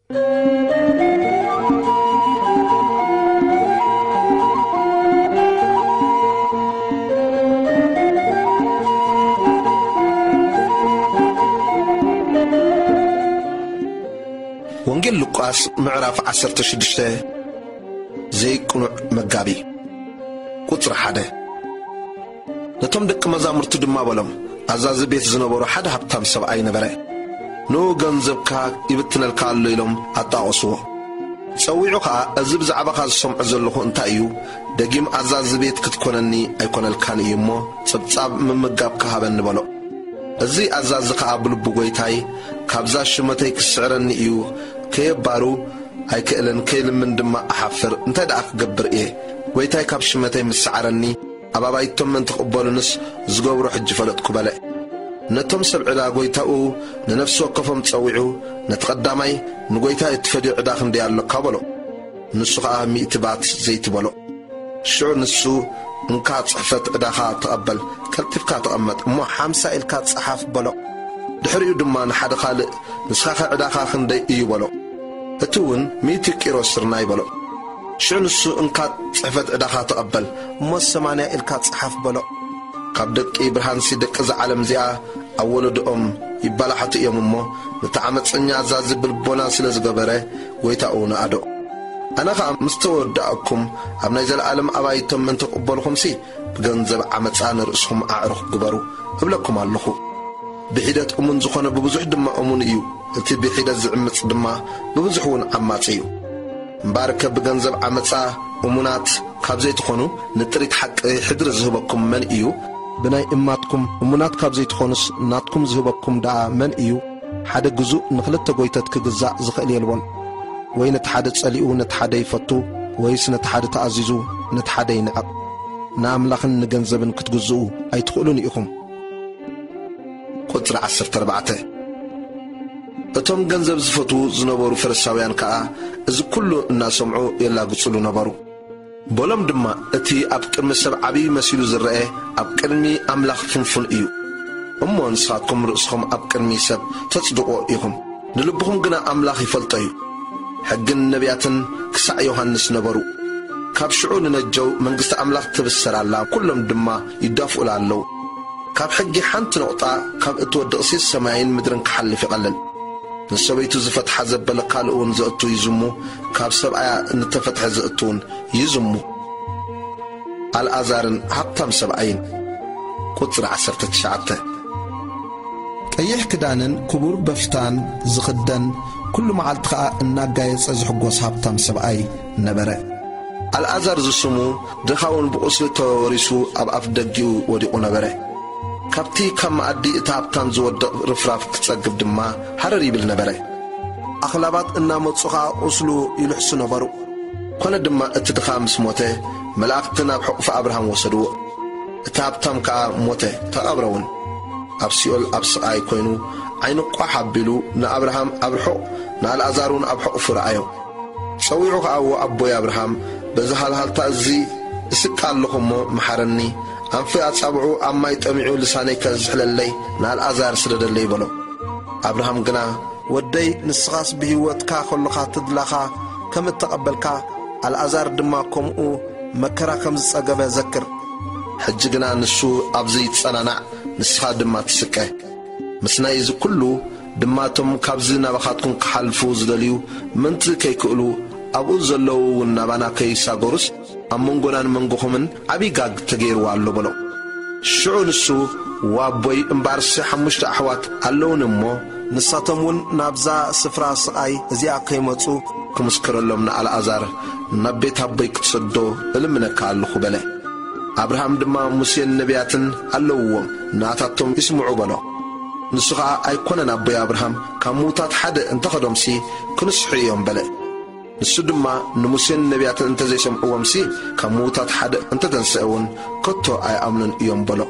ወንጌል ሉቃስ ምዕራፍ ዓሰርተ ሽዱሽተ። ዘይቅኑዕ መጋቢ። ቁጽሪ ሓደ። ነቶም ደቂ መዛሙርቱ ድማ በሎም፣ ኣዛዚ ቤት ዝነበሮ ሓደ ሃብታም ሰብኣይ ነበረ። "ንኡ ገንዘብካ ይብትነልካ ኣሎ" ኢሎም ኣጣቐስዎ። ጸዊዑ ኸኣ፣ "እዚ ብዛዕባኻ ዝሰምዖ ዘለኹ እንታይ እዩ? ደጊም ኣዛዚ ቤት ክትኮነኒ ኣይኮነልካን እዩ እሞ፣ ጸብጻብ ምምጋብካ ሃበኒ" በሎ። እዚ ኣዛዚ ኸኣ ብልቡ፣ "ጐይታይ፣ ካብዛ ሽመተይ ክስዕረኒ እዩ፣ ከየባሩ ኣይክእልን፣ ከይልምን ድማ እሓፍር። እንታይ ደኣ ክገብር እየ? ጐይታይ ካብ ሽመተይ ምስ ሰዓረኒ፣ ኣብ ኣባይቶም ምእንቲ ክቕበሉንስ ዝገብሮ ሕጂ ፈለጥኩ" በለ። ነቶም ሰብ ዕዳ ጐይታኡ ንነፍሲ ወከፎም ጸዊዑ፣ ነቲ ቀዳማይ፣ "ንጐይታይ እትፈድዮ ዕዳ ክንደይ ኣሎካ?" በሎ። ንሱ ኸኣ፣ "ሚእቲ ባት ዘይቲ" በሎ። ሽዑ ንሱ፣ "እንካ ጽሕፈት ዕዳኻ ተቐበል፣ ቀልጢፍካ ተቐመጥ፣ እሞ ሓምሳ ኢልካ ጸሓፍ" በሎ። ድሕሪኡ ድማ ንሓደ ካልእ፣ "ንስኻኸ ዕዳኻ ክንደይ እዩ?" በሎ። እቲ እውን፣ "ሚእቲ ቂሮስ ስርናይ" በሎ። ሽዑ ንሱ፣ "እንካ ጽሕፈት ዕዳኻ ተቐበል፣ እሞ ሰማንያ ኢልካ ጸሓፍ" በሎ። ካብ ደቂ ብርሃንሲ ደቂ እዛ ዓለም እዚኣ ኣብ ወለዶኦም ይበላሕቱ እዮም እሞ፣ ነቲ ዓመፀኛ ኣዛዚ ብልቦና ስለ ዝገበረ፣ ጐይታኡ ነኣዶ። ኣነ ኸኣ ምስ ተወዳእኩም፣ ኣብ ናይ ዘለኣለም ኣባይቶም ምእንቲ ክቕበልኹምሲ፣ ብገንዘብ ዓመፃ ንርእስኹም ኣዕሩኽ ግበሩ እብለኩም ኣለኹ። ብሒደት እሙን ዝኾነ ብብዙሕ ድማ እሙን እዩ፣ እቲ ብሒደት ዝዕምፅ ድማ ብብዙሕ እውን ዓማፂ እዩ። እምበኣርከ ብገንዘብ ዓመፃ እሙናት ካብ ዘይትኾኑ፣ ንጥሪት ሓቂ ሕድሪ ዝህበኩም መን እዩ? ብናይ እማትኩም እሙናት ካብ ዘይትኾኑስ፣ ናትኩም ዝህበኩም ደኣ መን እዩ? ሓደ ግዙእ ንኽልተ ጐይተት ክግዛእ ዝኽእል የልቦን። ወይ ነቲ ሓደ ጸሊኡ ነቲ ሓደ ይፈቱ፣ ወይስ ነቲ ሓደ ተኣዚዙ ነቲ ሓደ ይንዕቕ። ንኣምላኽን ንገንዘብን ክትግዝኡ ኣይትኽእሉን ኢኹም። ቁጽሪ ዓሰርተ ኣርባዕተ። እቶም ገንዘብ ዝፈትዉ ዝነበሩ ፈሪሳውያን ከኣ እዚ ኩሉ እናሰምዑ የላግጹሉ ነበሩ። በሎም ድማ፣ "እቲ ኣብ ቅድሚ ሰብ ዓብዪ መሲሉ ዝረአ፣ ኣብ ቅድሚ ኣምላኽ ፍንፉን እዩ። እሞ ንስኻትኩም ርእስኹም ኣብ ቅድሚ ሰብ ተጽድቑ ኢኹም፣ ንልብኹም ግና ኣምላኽ ይፈልጦ እዩ። ሕግን ነቢያትን ክሳዕ ዮሃንስ ነበሩ። ካብ ሽዑ ንነጀው መንግስቲ ኣምላኽ ትብሰር ኣላ፣ ኩሎም ድማ ይዳፍኡላ ኣለዉ። ካብ ሕጊ ሓንቲ ነቑጣ ካብ እትወድቕሲ ሰማይን ምድርን ክሓልፍ ይቐልል። ንሰበይቱ ዝፈትሓ ዘበለ ካልእ እውን ዘእቱ ይዝሙ፣ ካብ ሰብኣያ እንተፈትሐ ዘእቱ እውን ይዝሙ። ኣልኣዛርን ሃብታም ሰብኣይን"። ቁጽሪ ዓሰርተ ትሽዓተ። ቀይሕ ክዳንን ክቡር በፍታን ዝኽደን፣ ኩሉ መዓልቲ ኸኣ እናጋየጸ ዝሕጎስ ሃብታም ሰብኣይ ነበረ። ኣልኣዛር ዝስሙ ድኻውን ብቑስሊ ተወሪሱ ኣብ ኣፍ ደጊኡ ወዲቑ ነበረ። ካብቲ ካብ መኣዲ እቲ ሃብታም ዝወድቕ ርፍራፍ ክጸግብ ድማ ሃረር ይብል ነበረ። ኣኽላባት እናመጹ ኸኣ ቁስሉ ይልሕሱ ነበሩ። ኮነ ድማ እቲ ድኻ ምስ ሞተ፣ መላእኽቲ ናብ ሕቑፊ ኣብርሃም ወሰድዎ። እቲ ሃብታም ከኣ ሞተ፣ ተቐብረ እውን። ኣብ ሲኦል ኣብ ስቓይ ኮይኑ፣ ዓይኑ ቋሕ ኣቢሉ ንኣብርሃም ኣብ ርሑቕ፣ ንኣልኣዛር እውን ኣብ ሕቑፉ ረኣዮ። ጸዊዑ ኸኣ፣ "እወ ኣቦይ ኣብርሃም፣ በዚ ሃልሃልታ እዚ እስቅ ኣለኹ እሞ፣ መሓረኒ። ኣንፊ ኣጻብዑ ኣብ ማይ ጠሚዑ ልሳነይ ከዝሕለለይ፣ ንኣልኣዛር ስደደለይ" በሎ። ኣብርሃም ግና፣ "ወደይ፣ ንስኻስ ብህይወትካ ከሎኻ ተድላኻ ከም እተቐበልካ፣ ኣልኣዛር ድማ ከምኡ መከራ ከም ዝጸገበ ዘክር። ሕጂ ግና ንሱ ኣብዚ ይጸናናዕ፣ ንስኻ ድማ ትስቀ። ምስ ናይ እዚ ኩሉ ድማ እቶም ካብዚ ናባኻትኩም ክሓልፉ ዝደልዩ ምእንቲ ከይክእሉ፣ ኣብኡ ዘለዉ እውን ናባና ከይሳገሩስ፣ ኣብ መንጎናን መንጎኹምን ዓብዪ ጋግ ተገይርዋ ኣሎ" በሎ። ሽዑ ንሱ፣ "ዋቦይ፣ እምበኣርሲ ሓሙሽተ ኣሕዋት ኣለዉኒ እሞ፣ ንሳቶም እውን ናብዛ ስፍራ ስቓይ እዚኣ ከይመጹ ክምስክረሎም ንኣልኣዛር ናብ ቤት ኣቦይ ክትሰዶ እልምነካ ኣለኹ" በለ። ኣብርሃም ድማ፣ "ሙሴን ነቢያትን ኣለውዎም፣ ናታቶም ይስምዑ" በሎ። ንሱ ኸኣ፣ "ኣይኮነን ኣቦይ ኣብርሃም፣ ካብ ምዉታት ሓደ እንተኸዶምሲ ክንስሑ እዮም" በለ። ንሱ ድማ፣ "ንሙሴን ነቢያትን እንተ ዘይሰምዕዎምሲ፣ ካብ ምዉታት ሓደ እንተ ተንስአ እውን ከቶ ኣይኣምኑን እዮም" በሎ።